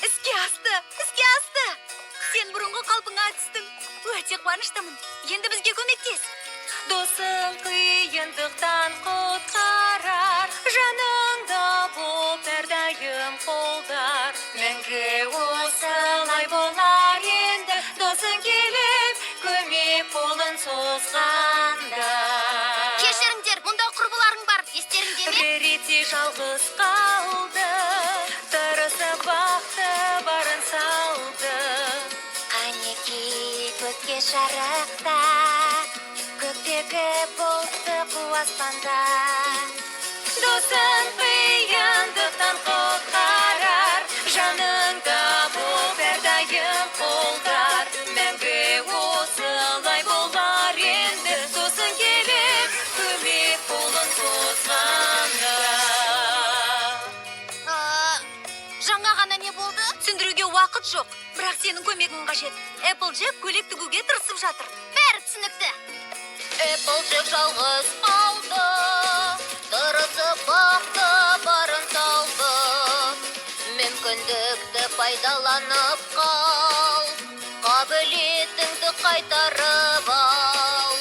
Іске асты, іске асты. Сен бұрынғы қалпыңа түстің. Өте қуаныштымын. Енді бізге көмектес. Досың қиындықтан құтқарар, жаныңда боп әрдайым қолдар. Мәңгі осылай болар енді, досың келіп көмек қолын созғанда. Кешіріңдер, мұнда құрбыларың бар, естеріңде ме? Рерити жалғыз қалды, тырысып бақты, барын салды. Қанекей көкке шарықта, көктегі бұлтты қу аспанда. Досың қиындықтан құтқарар, жаныңда боп әрдайым қолдар. Мәңгі осылай болар енді, досың келіп көмек қолын созғанда. Жаңа ғана не болды? Түсіндіруге уақыт жоқ, бірақ сенің көмегің қажет. Эпплджек көйлек тігуге тырысып жатыр. Бәрі түсінікті. Эпплджек жалғыз қалды, тырысып бақты, барын салды. Мүмкіндікті пайдаланып қал, қабілетіңді қайтарып ал.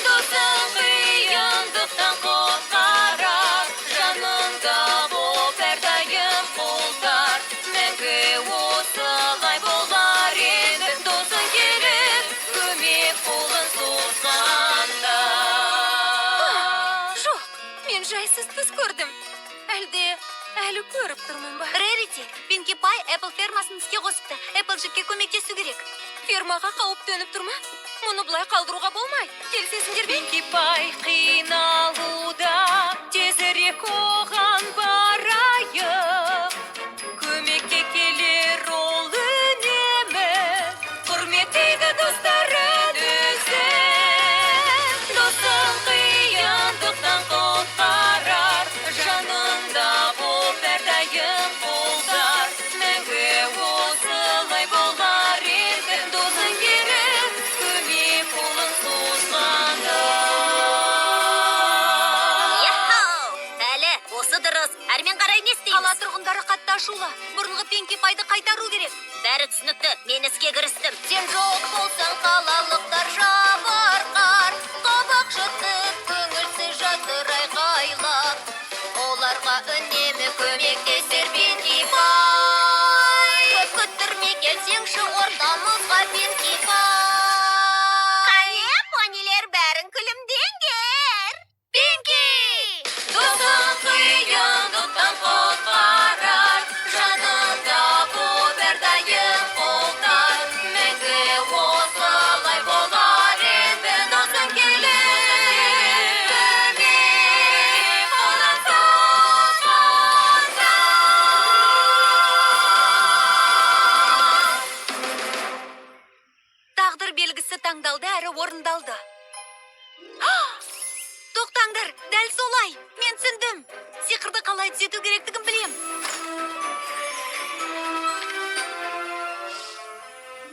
Досың қиындықтан құтқарар, жаныңда боп әрдайым қолдар. Мәңгі осылай болар енді, досың келіп көмек қолын созғанда. Жоқ, мен жайсыз түс көрдім. Әлде әлі көріп тұрмын ба? Рерити, Пинки Пай Эппл фермасын іске қосыпты. Эпплджекке көмектесу керек. Фермаға қауіп төніп тұр ма? Мұны былай қалдыруға болмайды. Келісесіңдер ме? Пинки Пай қиналуда, тезірек оған барайық. Көмекке келер ол үнемі, құрметтейді достарын өзі. Досың қиындықтан құтқарар, жаныңда боп әрдайым қолдар. Мәңгі осылай болар енді, досың келіп көмек қолын созғанда. Яхау! Әлі, осы дұрыс. Әрмен қарай не істейміз? Қала тұрғындары қатты ашулы. Бұрынғы Пинки Пайды қайтару керек. Бәрі түсінікті. Мен іске кірістім. Сен жоқ болсаң қалалықтар жабырқар, қабақ шытып, көңілсіз жатыр айғайлап. Оларға үнемі көмектесер Пинки Пай. Көп күттірмей келсеңші ортамызға, Пинки Пай. Қане, понилер, бәрін күлімдеңдер. Пинки! Досың қиындықтан құтқарар, жаныңда боп әрдайым қолдар. Мәңгі осылай болар енді, досың келіп көмек қолын созғанда. Тағдыр белгісі таңдалды әрі орындалды. Тоқтаңдар, дәл солай. Мен түсіндім. Сиқырды қалай түзету керектігін білем.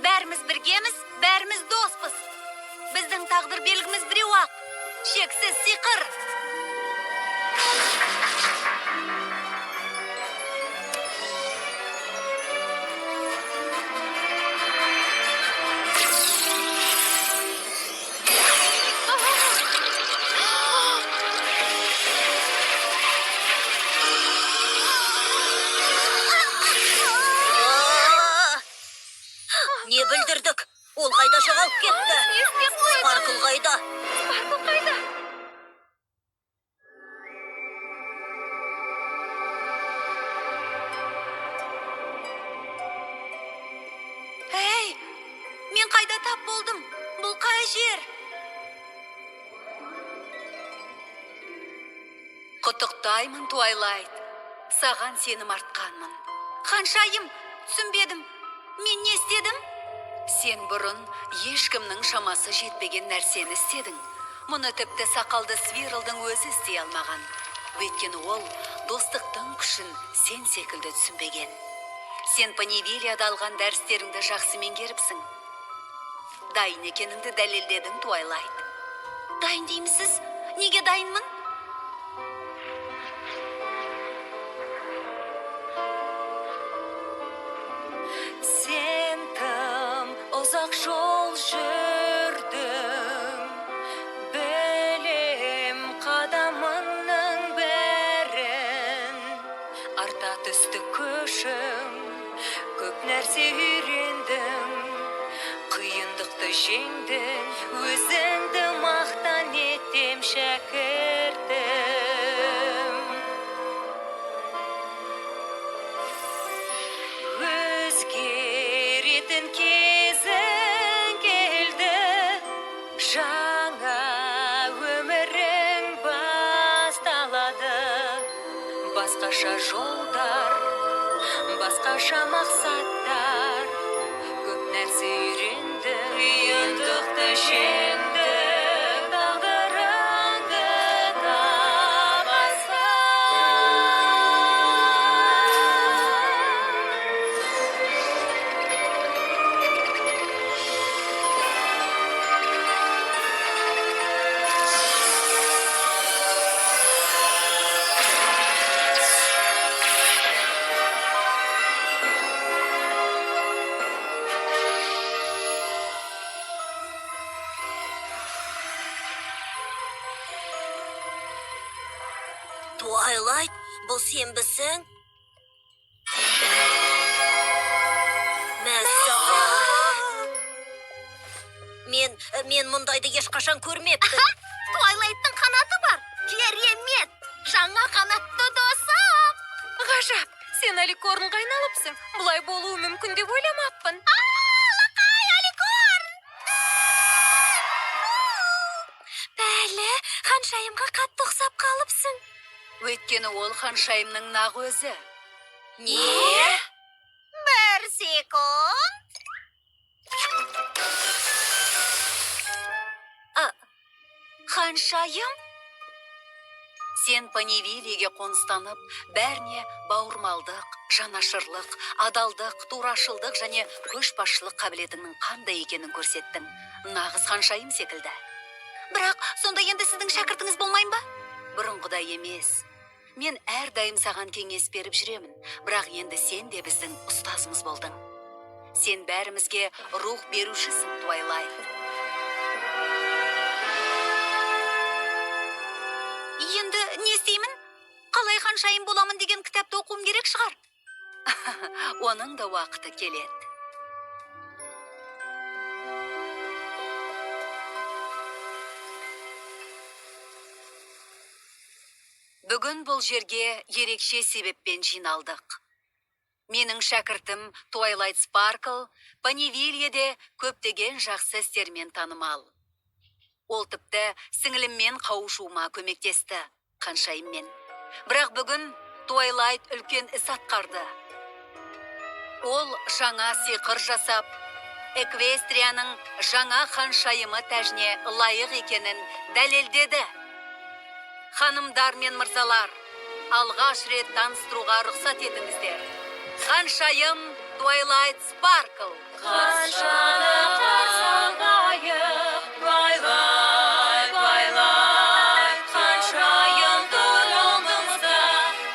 Бәріміз біргеміз, бәріміз доспыз. Біздің тағдыр белгіміз біреу-ақ. Шексіз сиқыр. Не бүлдірдік? Ол қайда жоғалып кетті? Спаркл қайда? Спаркл қайда? Ей, мен қайда тап болдым? Бұл қай жер? Құттықтаймын, Твайлайт. Саған сенім артқанмын. Ханшайым, түсінбедім. Мен не істедім? Сен бұрын ешкімнің шамасы жетпеген нәрсені істедің. Мұны тіпті сақалды Свирлдің өзі істей алмаған. Өйткені ол достықтың күшін сен секілді түсінбеген. Сен Понивиллияда алған дәрістеріңді жақсы меңгеріпсің. Дайын екеніңді дәлелдедің, Твайлайт. Дайын деймісіз? Неге дайынмын? Ұзақ жол жүрдім, білем қадамыңның бәрін. Арта түсті көшім, көп нәрсе үйрендім. Қиындықты жеңдің, өзіңді мақтан етем, шәкіртім. Өзгеретін кезің келді, жаңа өмірің басталады. Басқаша жолдар, басқаша мақсаттар. Көп нәрсе үйрендің, қиындықты жеңдің, тағдырыңды табасың. Твайлайт, бұл сенбісің? Мәссаған! Мен мұндайды ешқашан көрмеппін. Твайлайттың қанаты бар. Керемет! Жаңа қанатты досым! Ғажап, сен аликорнға айналыпсың. Бұлай болуы мүмкін деп ойламаппын. Алақай, аликорн! Бәлі, ханшайымға қатты ұқсап қалыпсың. Өйткені ол ханшайымның нақ өзі. Не? Бір секунд. Ханшайым? Сен Панивилиге қоныстанып, бәріне бауырмалдық, жанашырлық, адалдық, турашылдық және көшбасшылық қабілетіңнің қандай екенін көрсеттің. Нағыз ханшайым секілді. Бірақ сонда енді сіздің шәкіртіңіз болмайын ба? Бұрынғыдай емес. Мен әрдайым саған кеңес беріп жүремін, бірақ енді сен де біздің ұстазымыз болдың. Сен бәрімізге рух берушісің, Твайлайт. Енді не істеймін? Қалай ханшайым боламын деген кітапты оқуым керек шығар. Оның да уақыты келеді. Бүгін бұл жерге ерекше себеппен жиналдық. Менің шәкіртім Твайлайт Спаркл Панивильеде көптеген жақсы істермен танымал. Ол тіпті сіңіліммен қауышуыма көмектесті, ханшайыммен. Бірақ бүгін Твайлайт үлкен іс атқарды. Ол жаңа сиқыр жасап, Эквестрияның жаңа ханшайымы тәжіне лайық екенін дәлелдеді. Ханымдар мен мырзалар, алғаш рет таныстыруға рұқсат етіңіздер. Ханшайым Твайлайт Спаркл. Ханшаны қарсы алайық, Твайлайт, Твайлайт, ханшайым тұр алдымызда,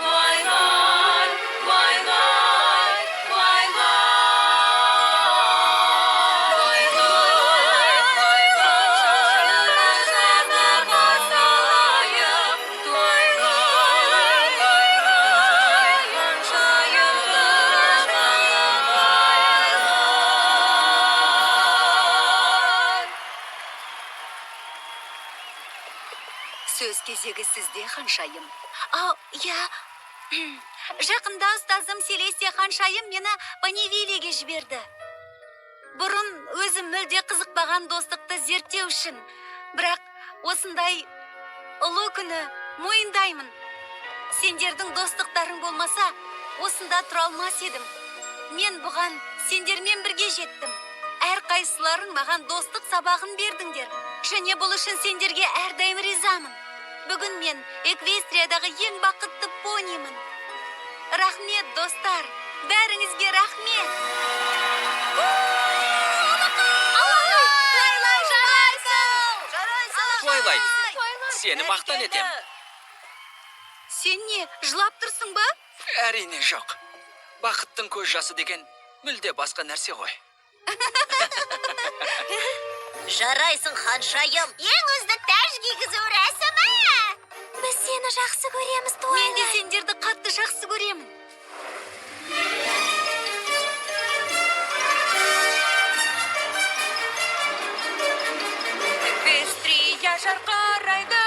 Твайлайт, Твайлайт, Твайлайт. Твайлайт, ханшайым қарсы алайық, Твайлайт, Твайлайт, ханшайым тұр алдымызда, Твайлайт. Сөз кезегі сізде, ханшайым. А, иә. Жақында ұстазым Селестия ханшайым мені Панивилеге жіберді. Бұрын өзім мүлде қызықпаған достықты зерттеу үшін. Бірақ осындай ұлы күні мойындаймын. Сендердің достықтарың болмаса, осында тұра алмас едім. Мен бұған сендермен бірге жеттім. Әрқайсыларың маған достық сабағын бердіңдер. Және бұл үшін сендерге әрдайым ризамын. Бүгін мен Эквестриядағы ең бақытты понимін. Рахмет, достар. Бәріңізге рахмет. Твайлайт, сені мақтан етем. Сен не, жылап тұрсың ба? Әрине жоқ. Бақыттың көз жасы деген мүлде басқа нәрсе ғой. Жарайсың, ханшайым. Ең үздік тәж кигізу рәсімі. Біз сені жақсы көреміз, Твайлайт. Мен де сендерді қатты жақсы көремін. Эквестрия жарқырайды,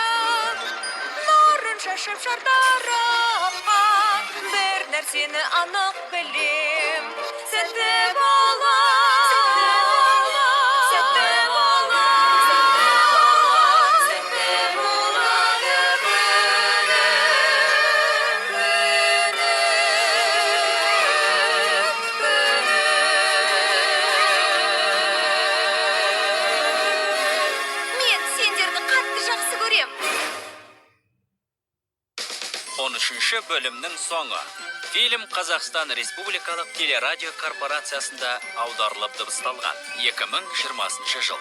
нұрын шашып шар тарапқа. Бір нәрсені анық білем: сәтті болар, сәтті болар, сәтті болады күнім, күнім, күнім. Мен сендерді қатты жақсы көрем. 13 бөлімнің соңы. Фильм Қазақстан Республикалық телерадио корпорациясында аударылып дыбысталған 2020 жыл.